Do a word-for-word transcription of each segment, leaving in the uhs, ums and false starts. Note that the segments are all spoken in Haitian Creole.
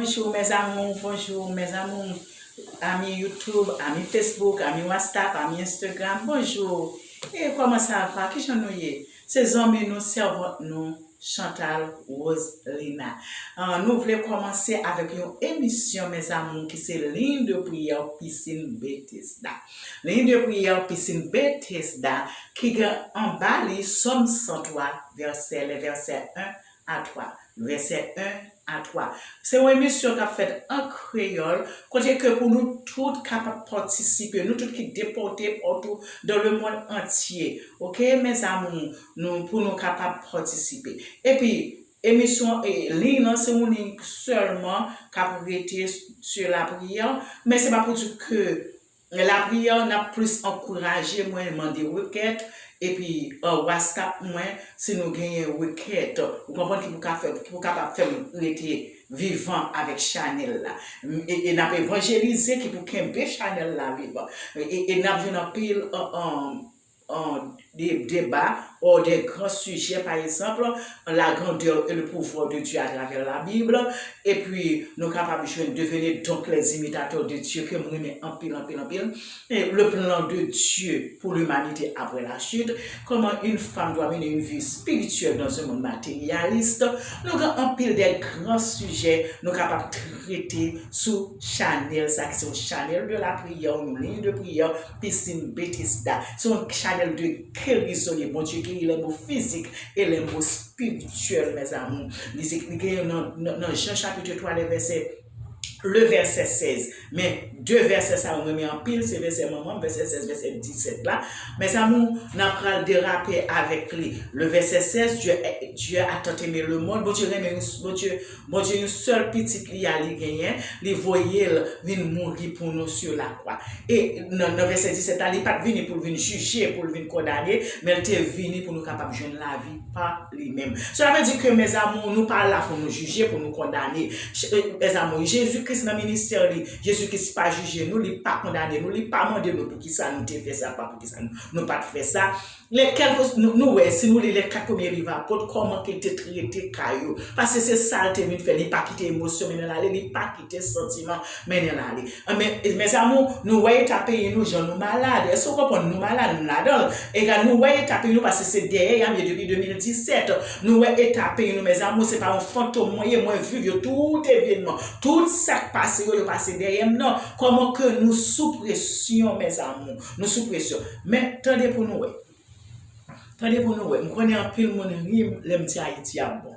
Bonjou mes amours, bonjou mes amours, ami YouTube, ami Facebook, ami WhatsApp, ami Instagram, bonjou. E kòman sa va? Kijan nou ye? Se zanmi nou, sèvant nou, Chantal Roselina. Ah, nou vle kòmanse avèk yon emisyon mes amours ki se Ligne de prière Piscine Bethesda. Ligne de prière Piscine Bethesda ki gen anba li Sòm san twa, vèsè, les versets un à trois. Vèsè un à trois. Se yon emisyon k ap fèt an kreyòl, kote ke pou nou tout kapab patisipe, nou tout ki depòte partout dans le monde entier. Ok, mes amours, nou, pou nou kapab patisipe. Epi, emisyon, e, liy nan, se yon liy sèlman k ap rete sur la prière, men se pa pou di ke lapriyè, n ap plis ankouraje mwen mande rekèt, epi, uh, WhatsApp mwen, si nou genyen rekèt, ou konprann, ki pou ka fè, ki pou kapab fè m rete vivan avèk chanèl la. M, e, e n ap evanjelize ki pou kenbe chanèl la vivan. E, e n ap jwenn anpil, uh, um, uh, de, deba, ou de gran sijè, pa egzanp, la grandeur et le pouvoir de Dieu à travers la Bible, epi nou kapab jwenn Devenez donc les imitateurs de Dieu, ke m renmen anpil, anpil, anpil, et le plan de Dieu pour l'humanité après la chute, comment une femme doit mener une vie spirituelle dans un monde matérialiste. Nou gen anpil de gran sijè, nou kapab trete sou chanèl sa, ki se yon chanèl de la prière, yon ligne de prière, Piscine Bethesda. Se yon chanèl de gerizon, li, Bondye geri les maux physiques et les maux spirituels, mes amours. Li se, li genyen nan, nan, nan Jan chapit twa, le vèsè, le vèsè sèz. Men, de vèsè sa yo, mwen renmen anpil, se vèsè manman m, vèsè sèz, vèsè disèt la. Mes amours, n ap pral derape avèk li. Le vèsè sèz, Dieu, Dieu a tant aimé le monde. Bondye renmen, Bondye Bondye yon sèl pitit li a li genyen, li voye l vin mouri pou nou sur la croix. E nan, nan vèsè disèt la, li pa t vini pou l vin jije, pou l vin kondane, men l te vini pou nou kapab jwenn lavi pa li menm. Cela veut dire que, mes amours, nou pa la pou nou jije, pou nou kondane. Ch-, e, mes amours, Jezi Kris nan ministè li, Jezi Kris pa jije nou, li pa kondane nou, li pa mande nou poukisa nou te fè sa, pa poukisa nou, nou pa t fè sa. Le, kèlke, nou, nou wè, si nou li les quatre premiers livres apôtres, kòman ke l te trete ka yo. Paske se sa l te vin fè. Li pa kite emosyon mennen l ale, li pa kite santiman mennen l ale. Men, mes amours, nou wè eta peyi nou, jan nou malad. Èske w konprann? Nou malad, nou ladan l. Egal, nou wè eta peyi nou, paske se dèyè y ap ye depi de mil disèt. Nou wè eta peyi nou, mes amours, se pa yon fantom mwen ye, mwen viv yo, tout evenman, tout sa k pase yo, yo pase dèyè m nan. Kòman ke nou sou presyon, mes amours? Nou sou presyon. Men, tande pou nou wè. Tande pou nou wè. M konnen anpil moun ri m lè m di Ayiti ap bon.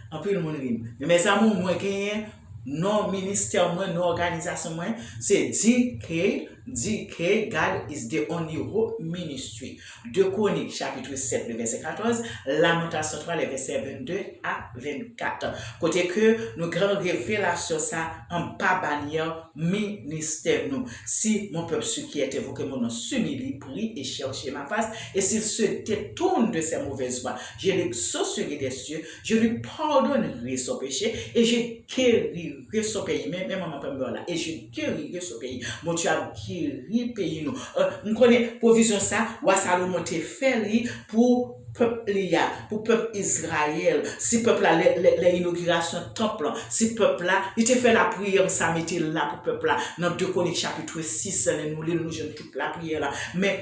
Anpil moun ri m. Men, mes amours, mwen genyen non ministè mwen, non òganizasyon mwen, se D K, D K, God is the Only Hope Ministry. De Kwonik, chapit sèt, le vèsè katòz, Lamantasiyon twa, le vèsè vennde a vennkat. Kote ke nou gen revelasyon sa anba banyè ministè nou. Si mon peuple, ceux qui est invoqué mon nom, s'humilie, prie et cherche ma face, et s'il se détourne de ses mauvaises voies, je l'exaucerai des cieux, je lui pardonnerai son péché et je guérirai son pays. Men, men manman pa m la. Et je guérirai son pays. Bondye ap geri peyi nou. Euh, m konnen pwovizyon sa, wa Salomon te fè li pou pèp li a, pou pèp Izrayèl, si pèp la, lè, lè, lè inogirasyon tanp lan, si pèp la, li te fè lapriyè sa, mete l la pou pèp la, nan de Kwonik chapit sis, lè nou li l, nou jwenn tout lapriyè la. Men,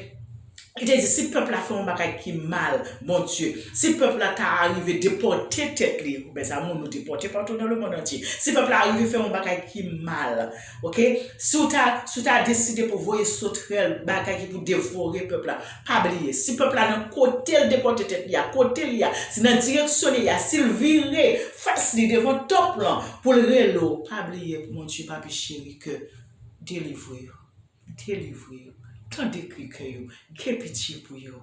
li te di, si pèp la fè yon bagay ki mal, Bondye, si pèp la ta arive depòte tèt li, mes amours, nou depòte partout dans le monde entier, si pèp la arive fè yon bagay ki mal, ok, si w ta, si w ta deside pou voye sotrèl, bagay ki pou devore pèp la, pa bliye, si pèp la nan kote l depòte tèt li a, kote li a, si nan direksyon li a, si l vire fas li devan tanp lan pou l rele w, pa bliye, Bondye, Papi cheri, ke delivre yo, delivre yo, tande kri kè yo, gen pitye pou yo,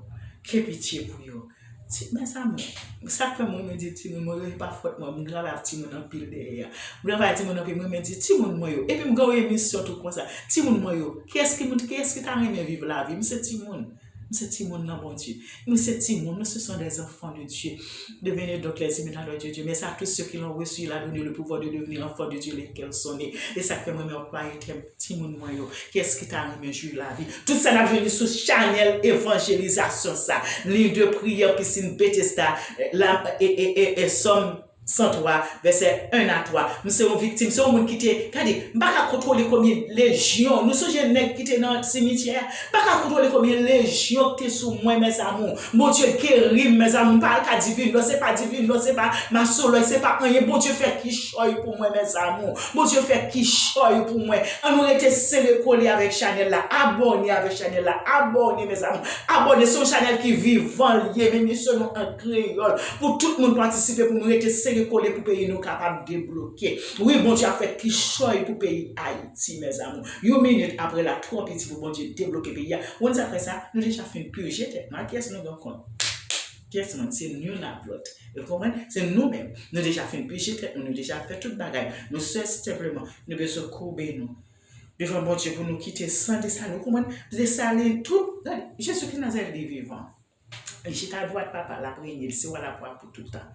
gen pitye pou yo. Ti, mes amours, sa k fè mwen renmen di timoun mwen yo, e pa fòt mwen, m travay ak timoun anpil dèyè a. M travay ak timoun anpil, mwen renmen di timoun mwen yo. Epi m gen yon emisyon tou konsa. Timoun mwen yo, kiyès ki moun, kiyès ki ta renmen viv lavi? M se timoun. M se timoun nan Bondye. Nou se timoun, nous ce sont des enfants de Dieu. Devenez donc les imitateurs de Dieu. Mais à tous ceux qui l'ont reçu, il a donné le pouvoir de devenir enfants de Dieu, lesquels sont nés. E sa k fè mwen renmen anplwaye tèm timoun mwen yo. Kiyès ki ta renmen jwi lavi? Tout sa n ap jwenn li sou chanèl evanjelizasyon sa. Ligne de prière Piscine Bethesda, la, e, e, e, e, Sòm san twa, vèsè en a twa. M se yon viktim, se yon moun ki te, gade, m pa ka kontwole konbyen lejyon. Nou sonje nèg ki te nan simityè a? M pa ka kontwole konbyen lejyon ki te sou mwen, mes amours. Bondye geri m, mes amours. M pa al ka Divino, se pa Divino, se pa masolòy, se pa anyen. Bondye fè kichòy pou mwen, mes amours. Bondye fè kichòy pou mwen. Ann nou rete sere kole avèk chanèl la. Abòne avèk chanèl la. Abòne, mes amours. Abòne, se yon chanèl ki vivan l ye. Men misyon nou an kreyòl. Pou tout moun patisipe, pou nou rete sere kole pou peyi nou kapab debloke. Wi, Bondye ap fè kichòy pou peyi Ayiti, mes amours. Yon minit apre la twò piti pou Bondye debloke peyi a. Ou konn sa k fè sa? Nou deja fin pije tèt nou. A kiyès nou gen kont? Kiyès nou? Se youn ak lòt. Ou konprann? Se nou menm. Nou deja fin pije tèt nou, nou deja fè tout bagay. Nou sèl senpleman, nou bezwen koube nou devan Bondye pou nou kite san Desalin. Ou konprann? Desalin, tout, gade, Jezi ki Nazarèt, li vivan. Li chita dwat Papa, l ap renye, li se wa, l ap wa pou tout tan.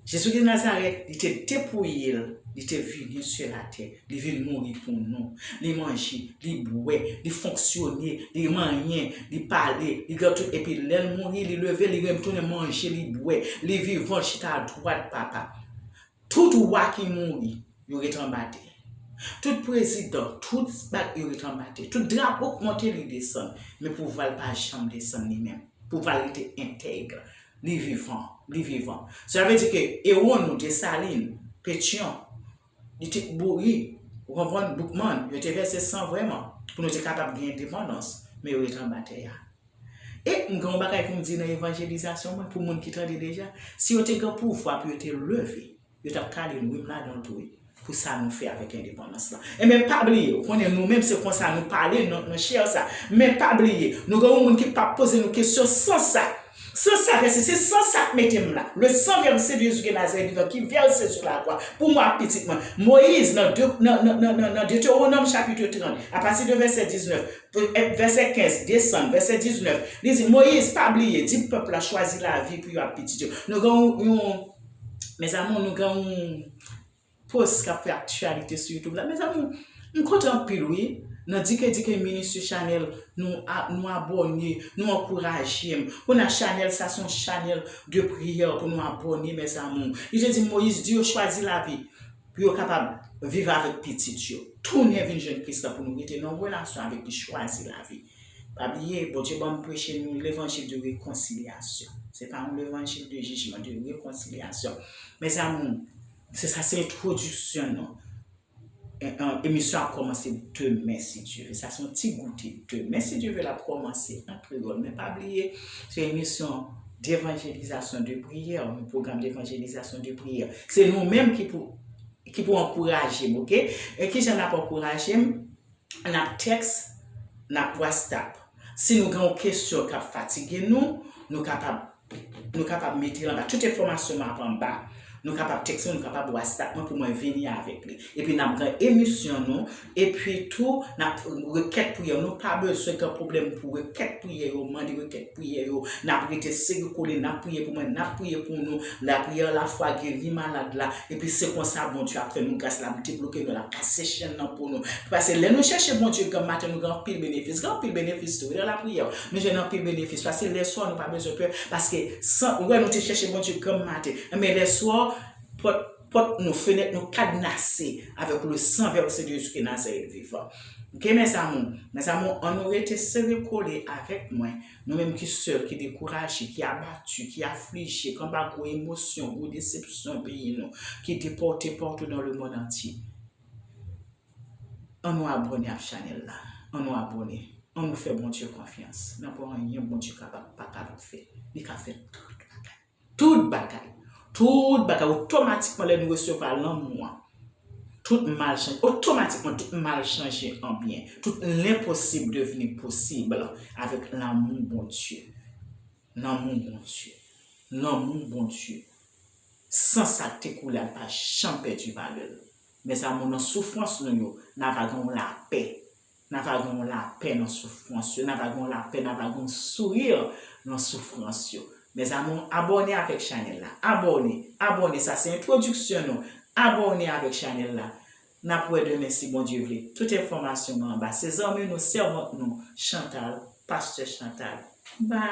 Jezi ki Nazarèt, li te depouye l, li te vini sou latè, li vin mouri pou nou. Li manje, li bwè, li fonksyone, li manyen, li pale, li gen tout, epi lè l mouri, li leve, li retounen manje, li bwè, li vivan, l chita dwat Papa. Tout wa ki mouri, yo ret anba tè. Tout prezidan, tout bak, yo ret anba tè. Tout drapo k monte, li desann. Men pouvwa l pa janm desann li menm. Pouvwa l rete entèg. Li vivan, li vivan. Sa vle di ke ewo nou, Desalin, Petyon, li te mouri, ou konprann, Boukman, yo te vèse san vrèman, pou nou te kapab gen endepandans, men yo ret anba tè a. E m gen yon bagay pou m di nan evanjelizasyon mwen, pou moun ki tande deja, si yo te gen pouvwa pou yo te leve, yo t ap kale nou, wi, m ladan l tou, wi, pou sa nou fè avèk endepandans lan. Enben, pa bliye, ou konnen nou menm se konsa nou pale nan, nan chè sa. Men pa bliye, nou gen yon moun ki p ap poze nou kesyon san sa. San sa, vèsè, se san sa k mete m la. Le sang versé de Jésus de Nazareth vivant qui versé sur la croix pour moi, pitit mwen. Moyiz, nan de, nan, nan, nan, nan, nan Detewonòm chapit trant, apati de vèsè diznèf, vèsè kenz, desann, vèsè diznèf, li di, Moyiz, pa bliye, di pèp la chwazi lavi pou yo ak pitit yo. Nou gen yon, yon, mes amours, nou gen yon post k ap fè aktyalite sou YouTube la. Mes amours, m kontan anpil, wi. Nan Dike Dike Ministry Channel, nou a, nou abòne, nou ankouraje m. Kounye a chanèl sa se yon chanèl de priyè pou nou abòne, mes amours. Li te di Moyiz, di yo chwazi lavi pou yo kapab viv avèk pitit yo. Tounen vin jwenn Kris la pou nou rete nan relasyon avèk li, chwazi lavi. Pa bliye, Bondye ban m preche nou levanjil de rekonsilyasyon. Se pa yon levanjil de jijman, de rekonsilyasyon. Mes amours, se sa, se entwodiksyon nou. E, e, emisyon ap kòmanse demen, si Dye ve. Sa se yon ti goute. Demen, si Dye ve, l ap kòmanse an kreyòl. Men pa bliye, se emisyon devanjelizasyon de priyè, yon pwogram devanjelizasyon de priyè. Se nou menm ki pou, ki pou ankouraje m, oke? E kijan n ap ankouraje m? N ap tèks, n ap WhatsApp. Si nou gen yon kesyon k ap fatige nou, nou kapab, nou kapab mete l anba. Tout enfòmasyon m ap anba. Nou kapab tèks mwen, nou kapab WhatsApp mwen pou mwen vini avèk li. Epi n ap gen emisyon nou. Epi tou, n ap rekèt priyè. Nou pa bezwen gen pwoblèm pou rekèt priyè yo, mande rekèt priyè yo. N ap rete sere kole, n ap priye pou mwen, n ap priye pou nou. Lapriyè, lafwa geri malad la. Epi se konsa Bondye ap fè nou gras, l ap debloke nou, l ap kase chenn nan pou nou. Paske lè nou chèche Bondye granm maten, nou gen anpil benefis. Gen anpil benefis tou, wi, nan lapriyè. Nou jwenn anpil benefis. Paske lèswa, nou pa bezwen pè. Paske san, ou wè nou te chèche Bondye granm maten. Men lèswa, pòt, pòt nou, fenèt nou kadnase avèk le sang versé de Jésus de Nazareth vivant. Oke, mes amours? Mes amours, ann nou rete sere kole avèk mwen. Nou menm ki sèl, ki dekouraje, ki abati, ki aflije, ki anba gwo emosyon, gwo desepsyon peyi nou, ki depòte partout dans le monde entier. Ann nou abòne ak chanèl la. Ann nou abòne. Ann nou fè Bondye konfyans. Nan pa anyen Bondye kapab, pa kapab fè. Li ka fè tout bagay. Tout bagay. Tout bagay. Otomatikman, lè nou resevwa lanmou an, tout mal chanje. Otomatikman, tout mal chanje an byen. Tout lenposib devni posib avèk lanmou Bondye. Lanmou Bondye. Lanmou Bondye. San sa k te koule a, l pa janm pèdi valè l. Mes amours, nan soufrans nou yo, n a va gen yon lapè. N a va gen yon lapè nan soufrans yo. N a va gen yon lapè, n a va gen yon souri nan soufrans yo. Mes amours, abòne avèk chanèl la. Abòne, abòne. Sa se entwodiksyon nou. Abòne avèk chanèl la. N ap wè demen si Bondye vle. Tout enfòmasyon mwen anba. Se zanmi nou, sèvant nou, Chantal, pastè Chantal. Bye.